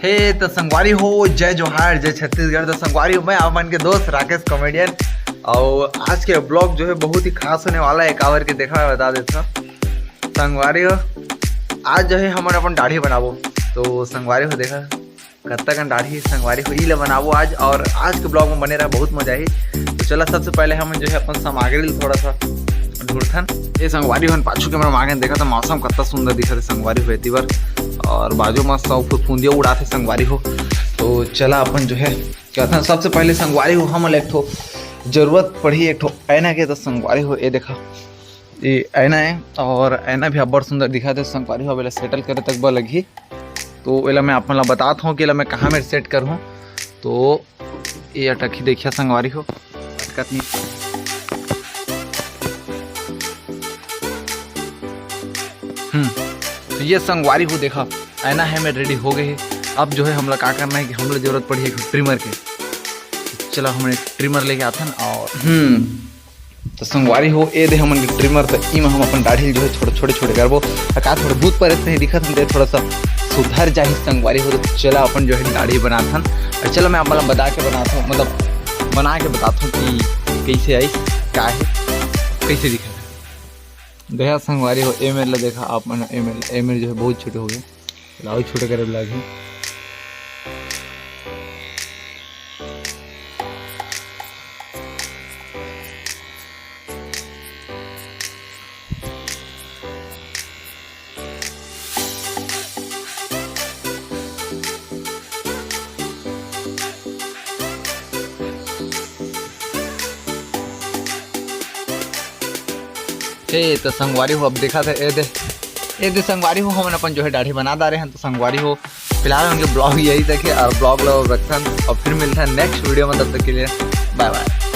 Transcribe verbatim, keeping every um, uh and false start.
ए, तो संगवारी हो, जय जोहार, जय छत्तीसगढ़। तो संगवारी हो, मैं आप मन के दोस्त राकेश कॉमेडियन, और आज के ब्लॉग जो है बहुत ही खास होने वाला है। काबर के देखा, मैं बता देता हूँ संगवारी हो, आज जो है हमन अपन दाढ़ी बनाबो। तो संगवारी हो, देखा कत्ता कन दाढ़ी संगवारी हो, ई ला बनाबो आज, और आज के ब्लॉग में बने रहा, बहुत मजा आही। तो चला, सबसे पहले हम जो है अपन सामग्री ला थोड़ा सा ढूंढथन। ये संगवारी हो, पाछू कैमरा में आगे देखा तो मौसम कत्ता सुंदर दिखत हे संगवारी हो एती बर, और बाजू में सब फुफुंदिया उड़ाथे संगवारी हो। तो चला अपन जो है कहथन, सबसे पहले संगवारी हो हमन ला एक ठो जरूरत पड़ही एक ठो ऐना के। तो संगवारी हो, ये देखा, ये ऐना है, और ऐना भी अब्बड़ सुंदर दिखत हे संगवारी हो। अब एला सेटल करे तक बर लगही, तो एला मैं आप मन ला बतात हूँ कि एला मैं कहाँ में सेट करहूँ। तो ये अटकी देखिया संगवारी हो, अटकत नहीं। हम्म, तो ये संगवारी हो, देखा, ऐना है मेर रेडी हो गए हे। अब जो है हमला का करना है कि हमला जरूरत पड़ही एक ट्रिमर के। चला, हम एक ट्रिमर लेके आथन और हम्म, तो संगवारी हो, ए दे हमन के ट्रिमर, तो इमा हम अपन दाढ़ी जो है छोटे छोटे छोटे करबो। आ का थोड़ा बहुत परे से नहीं दिखत हे, थोड़ा सा सुधर जाही संगवारी हो। तो चला अपन जो है दाढ़ी बनाथन, और चला मैं आप मन ला बता के बनाथों, मतलब बना के बताथों कि कैसे आई, का है, कैसे दिखत हे। देखा संगवारी हो, ए मेर ला देखा आप मन, ए मेर, ए मेर जो है बहुत छोटे हो गए, अउ छोटे करे ला लगही। हे, तो संगवारी हो, अब देखा था, ए दे, ए दे संगवारी हो, हमन अपन जो है दाढ़ी बना डारे हन। तो संगवारी हो, फिलहाल हमन के ब्लॉग यही तक है, और ब्लॉग ला रखथन, और फिर मिलथन नेक्स्ट वीडियो में। तब तक के लिए बाय बाय।